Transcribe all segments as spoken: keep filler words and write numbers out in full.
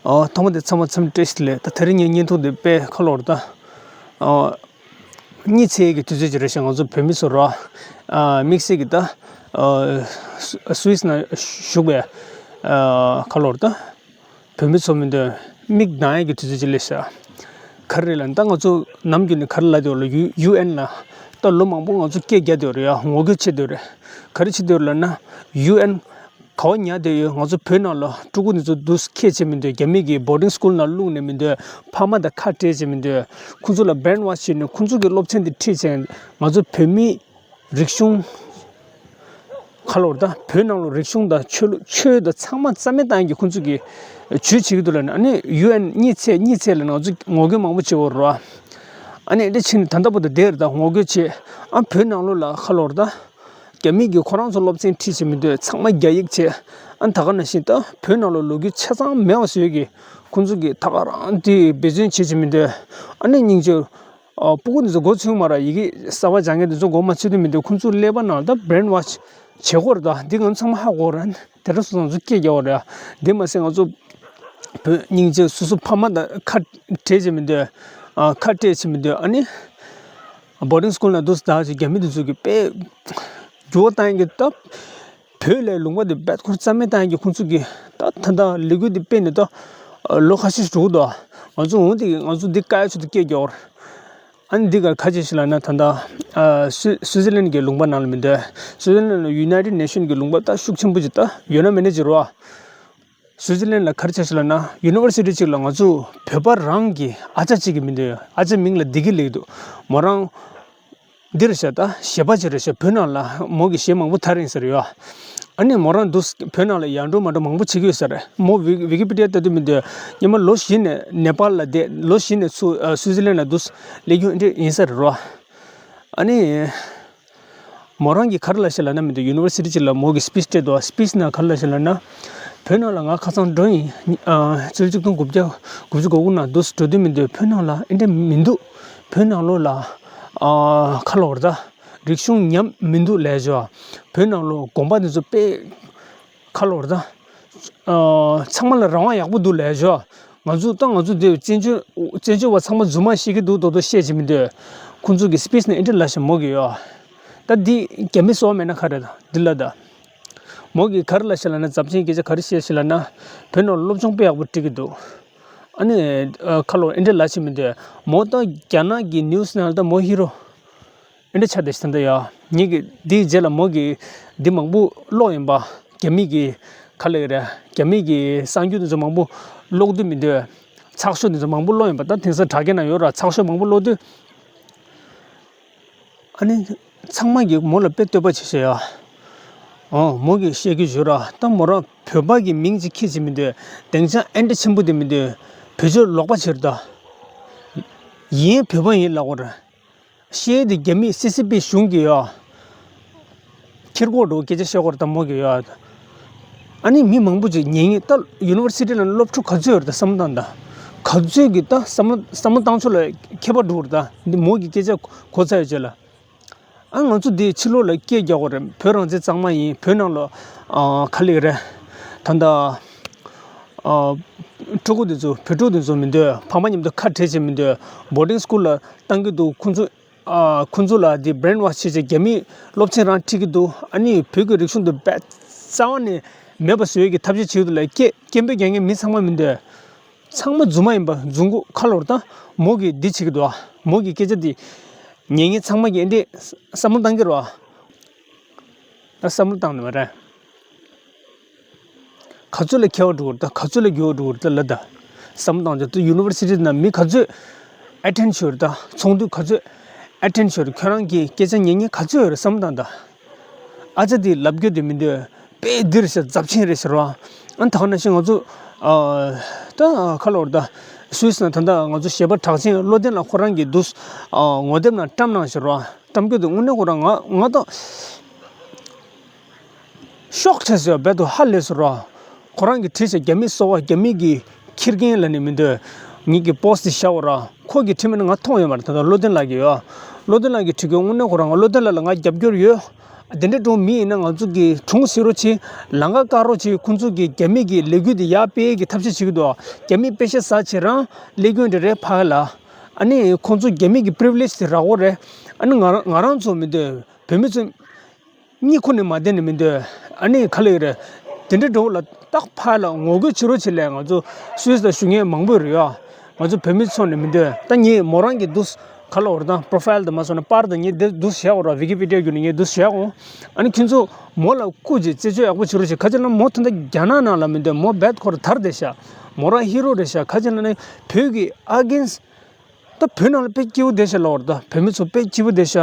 ཨ། ཐོག་མ་དེ་ཚང་མ་འཚམས་འདྲི་བཀྲ་ཤིས་བདེ་ལེགས། ད་དེ་རིང་ངའི་བརྙན་ཐུང་འདི་དཔེ་ཁ་ལོ་བ་རེད་ད། ཨ། གཉིད་སད་ཀྱི་དུས་ཚོད་ཅིག་རེད་ཤག་ང་ཚོ་བོད་མི་ཚོ་ར། ཨ། དམིགས་བསལ་གྱི་ད། ཨ། སུ་སུད་སི་ནང་བཞུགས་པའི། ཨ། ཁ་ལོ་བ་རེད་ད། བོད་མི་ཚོ་མི་འདོད་མིག་གདངས་ཡས་ཀྱི་དུས་ཚོད་ཅིག་སླེབས་ཤག་ག་རེ་རེད་ལབ་ན། ད་ང་ཚོ་ནམ་རྒྱུན་ནས་ག་རེ་ལབ་བསྡད་ཡོད་རེད། ཡུ་ཨེན་ལ་ད་ལོ་མང་པོ་ང་ཚོ་སྐད་རྒྱག་བསྡད་ཡོད་རེད་ཡ། ངོ་རྒོལ་བྱེད་བསྡད་ཡོད་རེད། ག་རེ་བྱེད་བསྡད་ཡོད་རེད་ལབ་ན། ཡུ་ཨེན་ག་པར་ཉར་བསྡད་ཡོད། ང་ཚོ་བོད་ནང་ལ་ཕྲུ་གུ་འདི་ཚོ་འདུག་སེ་ཁྱེར་བྱེད་མི་འདོད། རྒྱ་མི་གི་བོར་ཌིང་སི་ཀུལ་ནང་བླུགས་ནས་མི་འདོད། ཕ་མ་དང་ཁ་བྲལ་བྱེད་མི་འདོད། ཁོང་ཚོ་ལ་བྷེན་ཝོཤ་བྱས་ནས་ཁོང་ཚོ་གི་སློབ་ཚན་འདི་ཁྲིད་བྱས། ང་ཚོ་བོད་མི་རིག་གཞུང་ཁ་ལོ་བ་རེད་ད། བོད་ནང་ལ་རིག་གཞུང་དང་ཆོས་ལུགས། ཆོས་དང་ཚང་མ་རྩ་མེད་བཏང་གི་ཁོང་ཚོ་གིས་ཇུས་བྱེད་ཀྱི་འདུག་ལབ་ནས། ཨ་ནི་ཡུ་ཨེན་གཉིད་སད་གཉིད་སད་ལབ་ནས་ང་ཚོ་ངོ་རྒོལ་མང་པོ་བྱེད་ཡོད་རེད་བ། ཨ་ནི་འདི་ཕྱིན་ནས་ད་ལྟ་བར་དུ་བསྡད་རེད་ད། ངོ་རྒོལ་བྱེད། ཨ། བོད་ནང་ལོགས་ལ་ཁ་ལོ་བ་རེད་ད། རྒྱ་མི་གིས་ཁོ་རང་ཚོ་སློབ་ཚན་ཁྲིད་བྱེད་མི་འདོད། ཚང་མ་རྒྱ་ཡིག་བྱེད། ཨ། ད་ག་ནང་བཞིན་ད་བོད་ནང་ལ་ལོ་རྒྱུས་ཆ་ཚང་མེད་པ་བཟོས་ཀྱི་ཁོང་ཚོ་གིས་ད་ག་རང་དེ་འབད་བརྩོན་བྱེད་བྱེད་མི་འདོད། ཨ་ནི་སྙིང་རྗེ། ཨ། སྤུ་གུ་འདི་ཚོ་མགོ་ཚོས་མ་ར། ཡི་གེ་གསར་པ་སྦྱང་མཁན་འདི་ཚོ་མགོ་མ་ཚོས་དུས་མི་འདོད། ཁོང་ཚོ་ཀླད་པ་ནང་ད་བྷེན་ཝོཤ་བྱེད་ཀྱི་ཡོད་རེད་ད། འདི་ང་ཚོ་ཚང་མ་ཧ་གོ་རེད། དེ་འདྲ་སོང་ཙང་ང་ཚོ་སྐད་རྒྱག་གི་ཡོད་རེད། དེ་མ་ཟད་ང་ཚོ་བོད་སྙིང་རྗེ། སོ་སོ་ཕ་མ་དང་ཁ་བྲལ་བྱེད་མི་འདོད། ཨ། ཁ་བྲལ་བྱེད་མི་འདོད། ཨ་ནི་བོར་ཌིང་སི་ཀུལ་ནང་འདུག་སེ་བསྡད་བྱས་རྒྱ་མི་འདི་ཚོ་གིས་དཔེ་འགྱུར་བ་བཏང་གི་ད། བོད་ལ་ལུང་པ་འདི་རྦད་ཁོ་རྩ་མེད་བཏང་གི་ཁོང་ཚོ་གིས་ད་ད་ལྟ་ལས་འགུལ་འདི་སྤེལ་ནས་ད་ལོ་ཁ་ཤས་ཤིག་འགྲོ་གི་འདུག་ང་ཚོ་འོང་དེ་ང་ཚོ་འདི་བཀག་ཡ་ཆེད་དུ་སྐད་རྒྱག་གི་ཡོད་རེད། ཨ་ནི་འདི་ག་ག་རེ་བྱས་ཤག་ལབ་ན། ད་ལྟ། ཨ། སུ་སུའི་ཙི་ལན་གྱི་ལུང་པ་ནང་ལ་མི་འདོད། སུའི་ཙི་ལན་ལ་ཡུ་ནའི་ཊེཌ་ནེ་ཤན་གྱི་ལུང་པ་ད་ཤུགས་ཆེན་པོ་ཅིག་ད་ཡོད་ན་མེད་ན་ཅིག་རེད་བ། སུའི་ཙི་ལན་ལ་ག་རེ་བྱས་ཤག་ལབ་ན། ཡུ་ནི་ཝར་སི་ཊི་ཅིག་ལ་ང་ཚོ་བོད་པ་རང་གི་ཨ་ཅག་ཅིག་གི་མི་འདོད། ཨ་ཅག་མིང་ལ་བདེ་སྐྱིད་ལབ་ཀྱི་འདུག་མོ་རང་འདི་རེད་ཤག་ད་གཞས་པ་ཅིག་རེད་ཤག་བོད་ནང་ལ་མོ་གི་གཞས་མང་པོ་དར་ཡིན་ས་རེད་ཡ། ཨ་ནི་མོ་རང་འདུག་བོད་ནང་ལ་ཡར་འགྲོ་མར་འགྲོ་མང་པོ་བྱེད་ཀྱི་ཡོད་ས་རེད། མོ་ཝི་ཝི་ཀི་པི་ཌི་ཡ་ལྟ་དུས་མི་འདོད། སྔོན་མ་ལོ་བཞི་ནས་ནེ་པཱལ་ལ་བསྡད། ལོ་བཞི་ནས་ཚུར་ཨ་སུའི་ཙི་ལན་ལ་འདུག་སླེབས་རྒྱུ་འདི་འདྲ་ཡིན་ས་རེད་རོ། ཨ་ནི། མོ་རང་གིས་ག་རེ་ལབ་ཤག་ལབ་ན། མི་འདུག་ཡུ་ནི་ཝར་སི་ཊི་ཅིག་ལ་མོ་གིས་སི་པིཆ་སྤྲད་འདུག་སི་པིཆ་ནང་ག་རེ་ལབ་ཤག་ལབ་ན། བོད་ནང་ལ་ང་ཁ་སང་འགྲོ་ཡིན། ཨ། ཕྱི་ལོ་ཆིག་སྟོང་དགུ་བརྒྱ་དགུ་བཅུ་གོ་དགུ་ནང་འདུག་སེ་འགྲོ་དུས་མི་འདོད། བོད་ནང་ལ་འདི་འདྲ་མི་འདུག་བོད་ནང་ལོགས་ལ། ཨ། ཁ་ལོ་བ་རེད་ད། རིག་གཞུང་ཉམས་མི་འདུག་ལབ་ཤག་བོད་ནང་ལོགས་དགོན་པ་འདི་ཚོ་དཔེ་ཁ་ལོ་བ་རེད་ད། ཨ། ཚང་མ་ལ་རང་དབང་ཡག་པོ་འདུག་ལབ་ཤག་ང་ཚོ་ད་ང་ཚོ་འདི་བཙན་བྱོལ་བཙན་བྱོལ་བ་ཚང་མ་རྫུན་མ་བཤད་ཀྱི་འདུག་མདོག་མདོག་བཤད་བྱེད་མི་འདོད། ཁོང་ཚོ་གི་སི་པིཆ་ནང་འདི་འདྲ་ལབ་ཤག་མོ་གིས་ཡ། ད་འདི་རྒྱ་མི་སོགས་མེད་ན་ག་རེ་ད་འདི་ལབ་ད། མོ་གིས་ག་རེ་ལབ་ཤག་ལབ་ན། ཚབས་ཆེན་སྐད་ཆ་ག་རེ་བཤད་ཤག་ལབ་ན། བོད་ནང་སློབ་སྦྱོང་དཔེ་ཡག་པོ་སྤྲད་ཀྱི་འདུག་ཨ་ནི། ཨ། ཁ་ལོ་འདི་འདྲ་ལབ་བྱེད་མི་འདོད། མོ་ད་རྒྱ་ནག་གི་ནིའུ་སི་ནང་ལ་ད་མོ་ཧི་རོ་འདི་འདྲ་ཆགས་བསྡད་ཤག་ད་ཡ། ངེད་ཀྱིས་འདིའི་རྗེས་ལ་མོ་གིས་འདི་མང་པོ་ཀློག་ཡིན་པ། རྒྱ་མི་གི་ག་རེ་ལབ་ཀྱི་རེད། རྒྱ་མི་གི་གསར་འགྱུར་འདི་ཚོ་མང་པོ་ཀློག་དུས་མི་འདོད། ཚགས་ཤོག་འདི་ཚོ་མང་པོ་ཀློག་ཡིན་པ། ད་དེང་སང་དྲ་རྒྱ་ནང་ཡོད་ར། ཚགས་ཤོག་མང་པོ་ཀློག་དུས། ཨ་ནི་ཚང་མ་གིས་མོ་ལ་དཔེ་བསྟོད་པ་བྱེད་ཤག་ཡ། ཨོ། མོ་གིས་བཤད་ཀྱི་ཡོད་ར། ད་མོ་རང་བོད་པ་གི་མིང་ཅིག་ཁྱེར་བྱེད་མི་འདོད། སྡིངས་ཆ་འདི་འདྲ་ཆེན་པོ་འདི་མི་འདོད། བེད་སྤྱོད་ལོག་པ་བྱེད་ར་ད། ཡིན་བོད་པ་ཡིན་ལབ་དགོས་ར། བཤད་དེ་རྒྱ་མི་སི་སི་པི་གཞུང་གིས་ཡ། ཁྱེར་དགོས་འགྲོ་སྐད་ཆ་བཤད་དགོས་རེད་ད་མོ་གིས་ཡ། ཨ་ནི་མི་མང་པོ་ཅིག་ཉན་ཉན་ད། ཡུ་ནི་ཝར་སི་ཊི་ལ་སློབ་ཕྲུག་ག་ཚོད་ཡོད་རེད་ད་བསམ་བློ་བཏང་ད། ག་ཚོད་ཀྱིས་ད་བསམ་བློ་བསམ་བློ་བཏང་ཕྱོགས་ལ་ཁྱད་པར་འགྲོ་གི་རེད་ད། འདི་མོ་གི་སྐད་ཆ་གོ་ཚར་ཡོད་ཅེས་ལ། ཨ། ང་ཚོ་འདི་ཕྱི་ལོགས་ལ་སྐད་རྒྱག་དགོས་རེད། བོད་རང་བཙན་གཙང་མ་ཡིན། བོད་ནང་ལ། ཨ། ག་རེ་ལབ་ཀྱི་རེད། ད་ལྟ། ཨ། ཕྲུ་གུ་འདི་ཚོ་བོད་ཕྲུག་འདི་ཚོ་མི་འདོད། ཕ་མ་མཉམ་དུ་ཁ་བྲལ་བྱེད་མི་འདོད། བོར་ཌིང་སི་ཀུལ་ལ་བཏང་གི་འདུག་ཁོང་ཚོ། ཨ། ཁོང་ཚོ་ལ་འདི་བྷེན་ཝོཤ་བྱས་བྱས་རྒྱ་མིའི་སློབ་ཚན་རང་ཁྲིད་ཀྱི་འདུག་ཨ་ནི་བོད་ཀྱི་རིག་གཞུང་འདི་རྦད་རྩ་བ་ནས་མེད་པ་བཟོ་ཡས་ཀྱི་ཐབས་ཤེས་བྱེད་ཀྱི་འདུག་ལབ། སྐད་སྐད་འབོད་རྒྱག་མཁན་མི་ཚང་མ་མི་འདོད། ཚང་མ་རྫུན་མ་ཡིན་པ། རྫུན་རྐུ་ཁ་ལོ་བ་རེད་ད། མོ་གིས་འདི་བྱེད་ཀྱི་འདུག་ཨ། མོ་གི་སྐད་ཆ་འདི་ཉན་མཁན་ཚང་མ་གིས་འདི་འདྲས་བསམ་བློ་བཏང་གི་རེད་བ། ད་བསམ་བློ་བཏང་ནས་མ་རེད། ག་ཚོད་ལ་ཁྱད་པར་འགྲོ་གི་རེད་ད། ག་ཚོད་ལ་འགྱུར་བ་འགྲོ་གི་རེད་ད་ལབ་ད། བསམ་བློ་བཏང་ཆོག་ད་ཡུ་ནི་ཝར་སི་ཊི་ནང་མི་ག་ཚོད་ཨེ་ཊེན་ཌི་བྱེད་ཀྱི་ཡོད་རེད་ད། ཚོགས་འདུ་ག་ཚོད་ཨེ་ཊེན་ཌི་བྱེད་ཀྱི་ཡོད་རེད། ཁྱོད་རང་གི་སྐད་ཆ་ཉན་མཁན་ག་ཚོད་ཡོད་རེད་བསམ་བློ་བཏང་ད། ཨ་ཅག་དེ་ལབ་རྒྱུ་དེ་མི་འདུག་དཔེ་འདི་རེད་ཤག་ཚབས་ཆེན་རེད་ཟེར་བ། ཨ། ད་ག་ནང་བཞིན་ང་ཚོ། ཨ། ད་ཁ་ལོ་བ་རེད་ད། སུད་སི་ནང་ད་ལྟ་ང་ཚོ་གཞས་པ་གྲགས་ཅན་བློ་ལྡན་ལགས་ཁོ་རང་གིས་འདུག་ཨ། ངོ་དེབ་ནང་བཀྲམ་གནང་ཟེར་བ། བཀྲམ་རྒྱུ་དེ་དངོས་གནས་ཁོ་རང་ང་ང་ད་ཤོག་ཁྲེལ་ཟེར་བ་རྦད་དེ་ཧ་ལས་ཟེར་བ། ཁོ་རང་གིས་བྲིས་ཤག་རྒྱ་མི་སོ་པ། རྒྱ་མི་གི་ཁྱི་རྒན་ལབ་ནས་མི་འདུག་ངེད་ཀྱི་པོ་སི་ཊི་དེ་བཞག་པ་ར། ཁོ་གིས་བྲིས་མེད་ན་ང་མཐོང་ཡོད་མ་རེད། ད་ལྟ་བློ་ལྡན་ལགས་ཀྱིས་ཡོད། བློ་ལྡན་ལགས་ཀྱིས་བྲིས་ཀྱི་དངོས་གནས་ཁོ་རང་། ང་བློ་ལྡན་ལགས་ལ་ང་རྒྱབ་སྐྱོར་ཡོད། དེ་འདྲ་འགྲོ་མི་ཡིན་ན་ང་ཚོ་གི་གྲོངས་ཟེར་རོགས་བྱེད། ལམ་ཁ་བཀག་རོགས་བྱེད། ཁོང་ཚོ་གི་རྒྱ་མི་གི་ལས་འགུལ་དེ་ཡར་སྤེལ་གི་ཐབས་ཤེས་བྱེད་ཀྱི་འདུག་རྒྱ་མི་པེ་ཤ་ཟ་བྱེད་རང་ལས་འགུལ་འདྲ་རེད་ཕ་གི་ལ། ཨ་ནི་ཁོང་ཚོ་རྒྱ་མི་གི་པི་རི་བི་ལེཇ་དེ་རག་གོ་རེད། ཨ་ནི་ང་རང་ང་རང་ཚོ་མི་འདོད་བོད་མི་ཚོ་གཉིད་ཁུག་ནས་མ་བསྡད་ནས་མི་འདོད། ཨ་ནི་ག་ལ་ཡོད་རེད། དེ་འདྲ་འགྲོ་ལ་ཏག་ཕ་ལ་ངོ་རྒོལ་བྱེད་རོགས་བྱེད་ལས་ང་ཚོ་སུད་སི་དང་ཞུ་མཁན་མང་པོ་རེད་ཡ། ང་ཚོ་བོད་མི་ཚོ་ནས་མི་འདོད། ད་ངས་མོ་རང་གི་འདུག་ག་ལ་འོར་དང་པོ་རོ་ཕའིལ་དང་མ་སོང་ན་པར་དང་ངས་འདི་འདུག་བཞག་གོ་ར། ཝི་ཀི་པི་ཌི་ཡ་བརྒྱུད་ནས་ངས་འདུག་བཞག་གོ། ཨ་ནི་ཁྱོད་ཚོ་མོ་ལ་སྐུ་མཁྱེན་རྩད་གཅོད་ཡག་པོ་བྱེད་རོགས་བྱེད། ག་ཅི་ལ་མོ་ད་ལྟ་རྒྱ་ནག་ནང་ལ་མི་འདོད། མོ་རྦད་ཁོ་ར་དར་བསྡད་ཤག་མོ་རང་ཧི་རོ་རེད་ཤག་ག་ཅི་ལ་ནི་བོད་ཀྱི་ཨ་གེན་སི་ད་བོད་ནང་ལ་དཔེ་སྐྱིད་པོ་བསྡད་ཤག་ལབ་པ་རེད། ད་བོད་མི་ཚོ་དཔེ་སྐྱིད་པོ་བསྡད་ཤག་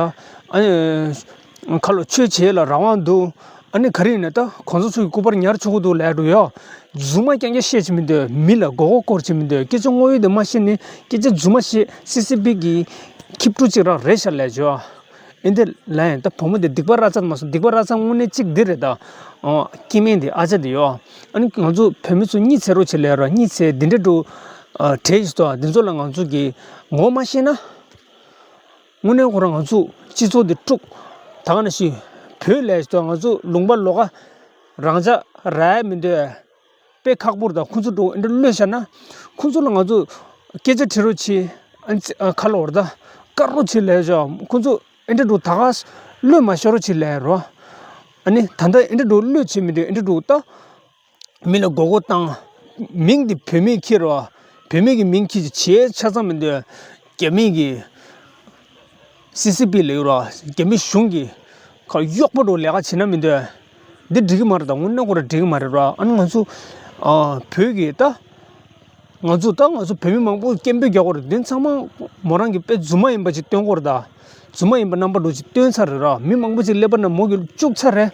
ཨ་ནི་ཁ་ལོ་ཆོས་བྱེད་ལ་རང་དབང་འདུག་ཨ་ནི་ག་རེ་ཡིན་ན་ད་གོང་ས་མཆོག་གི་སྐུ་པར་ཉར་ཆོག་གི་འདུག་ལབ་འགྲོ་ཡ། རྫུན་མ་རྐྱང་རྐྱང་བཤད་བྱེད་མི་འདོད། མི་ལ་མགོ་སྐོར་བྱེད་མི་འདོད། སྐད་ཆ་དངོས་ཡོད་དེ་མ་བཤད་ནས་སྐད་ཆ་རྫུན་མ་བཤད། སི་སི་པི་གི་ཁྱི་ཕྲུག་ཅིག་རང་རེད་ཤག་ལབ་བྱས། ཨེ་འདི་ལ་ཡང་ད་བུ་མོ་དེ་སྡིག་པ་ར་ཙམ་མ་སོང་། སྡིག་པ་ར་ཙམ་དངོས་གནས་གཅིག་འདི་རེད་ད། ཨོ་སྐྱེ་དམན་དེ་ཨ་ཅག་དེ་ཡོད། ཨ་ནི་ང་ཚོ་བོད་མི་ཚོ་གཉིད་སད་རོགས་བྱེད་ལབ་ར། གཉིད་སད་འདི་འདྲ་འགྲོ། ཨ་གྲས་ཤིག་ཏོ་འདི་ཚོ་ལ་ང་ཚོ་གི་ངོ་མ་ཤེས་ན། དངོས་གནས་ཁོ་རང་ང་ཚོ་སྤྱི་ཚོགས་འདི་དཀྲུག་ད་ག་ནང་བཞིན་བོད་ལས་ཤིག་ཏོ་ང་ཚོ་ལུང་པ་ལོགས་ཀ་རང་ཅག་ར་མི་འདོད། དཔེ་ཁག་པོ་རེད་ད། ཁོང་ཚོ་འགྲོ་འདྲ་གློད་བཞག་ན། ཁོང་ཚོ་ལ་ང་ཚོ་སྐད་ཆ་དྲི་རོགས་བྱེད། ཨ་ནི་ཨ་ཁ་ལོ་རེད་ད། བཀག་རོགས་བྱེད་ལབ་བྱས། ཁོང་ཚོ་འདྲ་འགྲོ་ད་ག་གློད་མ་ཤོར་རོགས་བྱེད་ལབ་རོ། ཨ་ནི་ད་ལྟ་འདྲ་འགྲོ་གློད་བྱེད་མི་འདུག་འདྲ་འགྲོ་ད། མི་ལ་མགོ་སྐོར་བཏང་། མིང་འདི་བོད་མིས་འཁྱེར་རོ། བོད་མི་གི་མིང་འཁྱེར་བྱས་ཆ་ཚང་མི་འདུག་རྒྱ་མི་གི་སི་སི་པི་ལབ་ར། རྒྱ་མི་གཞུང་གི་ཁ་གཡོག་པོ་འགྲོ་ལས་ཀ་བྱེད་ན་མི་འདོད། འདི་འགྲིག་གི་མ་རེད་ད། དངོས་གནས་ཁོ་རང་འགྲིག་གི་མ་རེད་ར། ཨ་ནི་ང་ཚོ་ཨ་བོད་ཀྱི་ད་ང་ཚོ་ད་ང་ཚོ་བོད་མི་མང་པོ་སྐད་འབོད་རྒྱག་གི་རེད། འདི་ཚང་མ་མོ་རང་གི་དཔེ་རྫུན་མ་ཡིན་པ་ཅིག་སྟོན་གྱི་རེད་ད། རྫུན་མ་ཡིན་པ་རྣམ་པ་འགྲོ་ཅིག་སྟོན་ཚར་རེད་ར། མི་མང་པོ་ཅིག་སླེབས་པ་ན་མོ་གི་བཅུག་ཚར་རེད།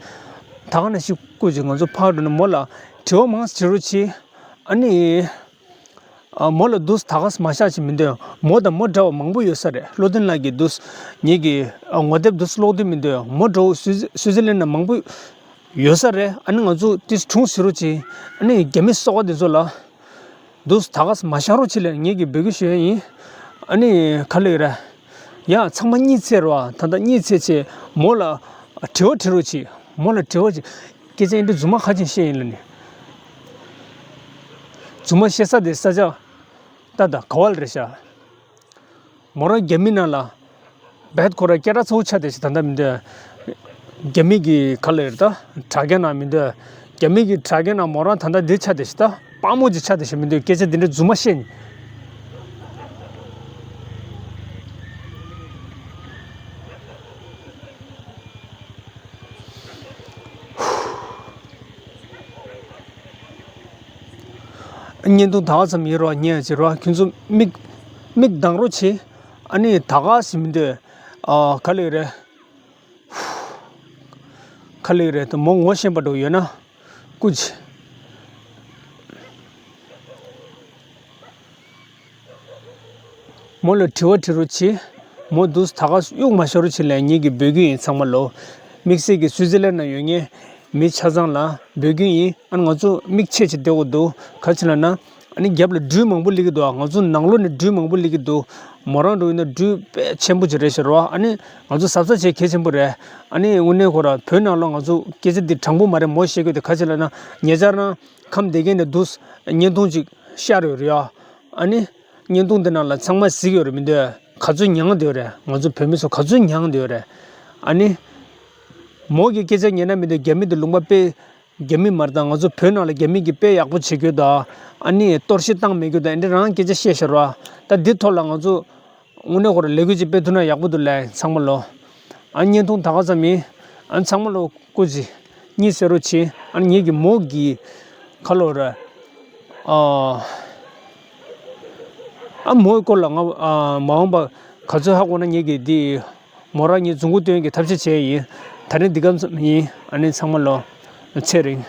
ད་ག་ནང་བཞིན་སྐུ་མཁྱེན་ང་ཚོ་ཕར་འགྲོ་ན་མོ་ལ་དྲི་བ་མང་ཙམ་དྲི་རོགས་བྱེད། ཨ་ནི། ཨ་མོ་ལ་འདུག་ད་ག་མ་བཞག་ཅིག་མི་འདོད། མོ་དང་མོ་འདྲ་བ་མང་པོ་ཡོད་ས་རེད། བློ་བརྟན་ལགས་ཀྱིས་འདུག་ངེད་ཀྱི་ཨ་ངོ་དེབ་འདུག་ཀློག་འདོད་མི་འདོད། མོ་འདྲ་བོ་སུའི་སུའི་ཙི་ལན་ན་མང་པོ་ཡོད་ས་རེད། ཨ་ནི་ང་ཚོ་དེ་གྲོངས་ཟེར་རོགས་གྱིས། ཨ་ནི་རྒྱ་མི་སོག་པ་དེ་ཚོ་ལ་འདུག་ད་ག་མ་བཞག་རོགས་གྱིས་ལབ་ངེད་ཀྱིས་འབོད་སྐུལ་ཞུ་ཡ་ཡིན། ཨ་ནི་ག་ལ་ཡོད་ར། ཡ་ཚང་མ་གཉིད་སད་རོགས། ད་ལྟ་གཉིད་སད་བྱས་མོ་ལ་དྲི་བ་དྲི་རོགས་གྱིས། མོ་ལ་དྲི་བ་གྱིས། སྐད་ཆ་འདི་རྫུན་མ་ཁ་ཅིག་བཤད་ཡིན་ལ་ནི། རྫུན་མ་བཤད་ས་དེ་ས་ཆ་ད་ད་ག་བ་ལ་རེད་ཤག་མོ་རང་རྒྱ་མི་ནང་ལ་རྦད་ཁོ་རང་སྐད་གྲགས་ཚ་པོ་ཆགས་བསྡད་ཤག་ད་ལྟ་མི་འདོད། རྒྱ་མི་གི་ག་ལ་ཡོད་ད་དྲ་རྒྱ་ནང་མི་འདོད། རྒྱ་མི་གི་དྲ་རྒྱ་ནང་མོ་རང་ད་ལྟ་འདི་ཆགས་བསྡད་ཤག་ད་དཔའ་མོ་ཅིག་ཆགས་བསྡད་ཤག་མི་འདོད། སྐད་ཆ་འདི་འདྲ་རྫུན་མ་བཤད་ནི། བརྙན་ཐུང་ད་ག་ཙམ་ཡིན་རོགས་ཉན་བྱེད་རོགས། ཁྱོད་ཚོ་མིག་མིག་གདངས་རོགས་བྱེད། ཨ་ནི་ད་ག་ཟིན་མི་འདོད། ཨ་ག་ལ་ཡོད་རེད། ག་ལ་ཡོད་རེད་དེ་མོ་ངོ་ཤེས་པ་འདྲ་བོ་ཡོད་ན་སྐུ་མཁྱེན། མོ་ལ་དྲི་བ་དྲི་རོགས་བྱེད། མོ་འདུག་ད་ག་གཡུག་མ་ཤོར་རོགས་བྱེད་ལབ་ངེད་ཀྱིས་འབོད་སྐུལ་ཡིན་ཚང་མ་ལོ། དམིགས་བསལ་གྱི་སུའི་ཙི་ལན་ན་ཡོད་ངེས་མི་ཆ་ཚང་ལ་འབོད་སྐུལ་ཡིན། ཨ་ནི་ང་ཚོ་མིག་ཕྱེ་བྱས་བསྡད་དགོས་འདུག་ག་ཅི་ལབ་ན། ཨ་ནི་རྒྱབ་ལ་སྦྲུལ་མང་པོ་སླེབས་ཀྱི་འདུག་ང་ཚོ་ནང་ལོགས་ནས་སྦྲུལ་མང་པོ་སླེབས་ཀྱི་འདུག་མོ་རང་འགྲོ་ཡིན་ན་སྦྲུལ་དཔེ་ཆེན་པོ་ཅིག་རེད་ཤག་རོ། ཨ་ནི་ང་ཚོ་གཟབ་གཟབ་བྱེད་གལ་ཆེན་པོ་རེད། ཨ་ནི་དངོས་གནས་ཁོ་ར་བོད་ནང་ལོགས་ང་ཚོ་སྐད་ཆ་འདི་དྲང་པོ་མ་རེད་མོ་བཤད་དགོས་དེ་ག་ཅི་ལབ་ན་ཉེ་ཆར་ན་ཁམས་བདེ་རྒན་ནས་འདུག་བརྙན་ཐུང་ཅིག་ཤར་ཡོད་རེད་ཡ། ཨ་ནི། བརྙན་ཐུང་འདི་ནང་ལ་ཚང་མ་གཟིགས་ཡོད་རེད་མི་འདུག་ག་ཚོད་མྱངས་བསྡད་ཡོད་རེད། ང་ཚོ་བོད་མི་ཚོ་ག་ཚོད་མྱངས་བསྡད་ཡོད་རེད། ཨ་ནི། མོ་གི་སྐད་ཆ་ཉན་ན་མི་འདུག་རྒྱ་མི་འདི་ལུང་པ་དཔེ། རྒྱ་མི་མ་རེད་ད། ང་ཚོ་བོད་ནང་ལ་རྒྱ་མི་གིས་དཔེ་ཡག་པོ་བྱེད་རྒྱུ་ད། ཨ་ནི་གཏོར་བཤིག་བཏང་མེད་རྒྱུ་ད་འདི་རང་སྐད་ཆ་བཤད་ཤག་ར། ད་འདི་ཐོག་ལ་ང་ཚོ་དངོས་གནས་ཁོ་ར་ལས་འགུལ་ཅིག་སྤེལ་ཐུབ་ན་ཡག་པོ་འདུག་ལབ་ཚང་མ་ལོ། ཨ་བརྙན་ཐུང་ད་ག་ཙམ་ཡིན། ཨ་ཚང་མ་ལོ་སྐུ་མཁྱེན། གཉིད་སད་རོགས་བྱེད། ཨ་ངེད་ཀྱི་མོ་གི་ཁ་ལོ་ར། ཨ་ཨ་མོའི་སྐོར་ལ་ང་ཨ་མ་འོངས་པ་ག་ཚོད་ཧ་གོ་ན་ངེད་ཀྱི་འདི་མོ་རང་ངས་རྫུན་གོ་སྟོན་གྱི་ཐབས་ཤེས་བྱས་ཡིན། ད་ནི་འདི་ག་ཙམ་ཡིན། ཨ་ནི་ཚང་མ་ལོ་ཚེ་རིང་།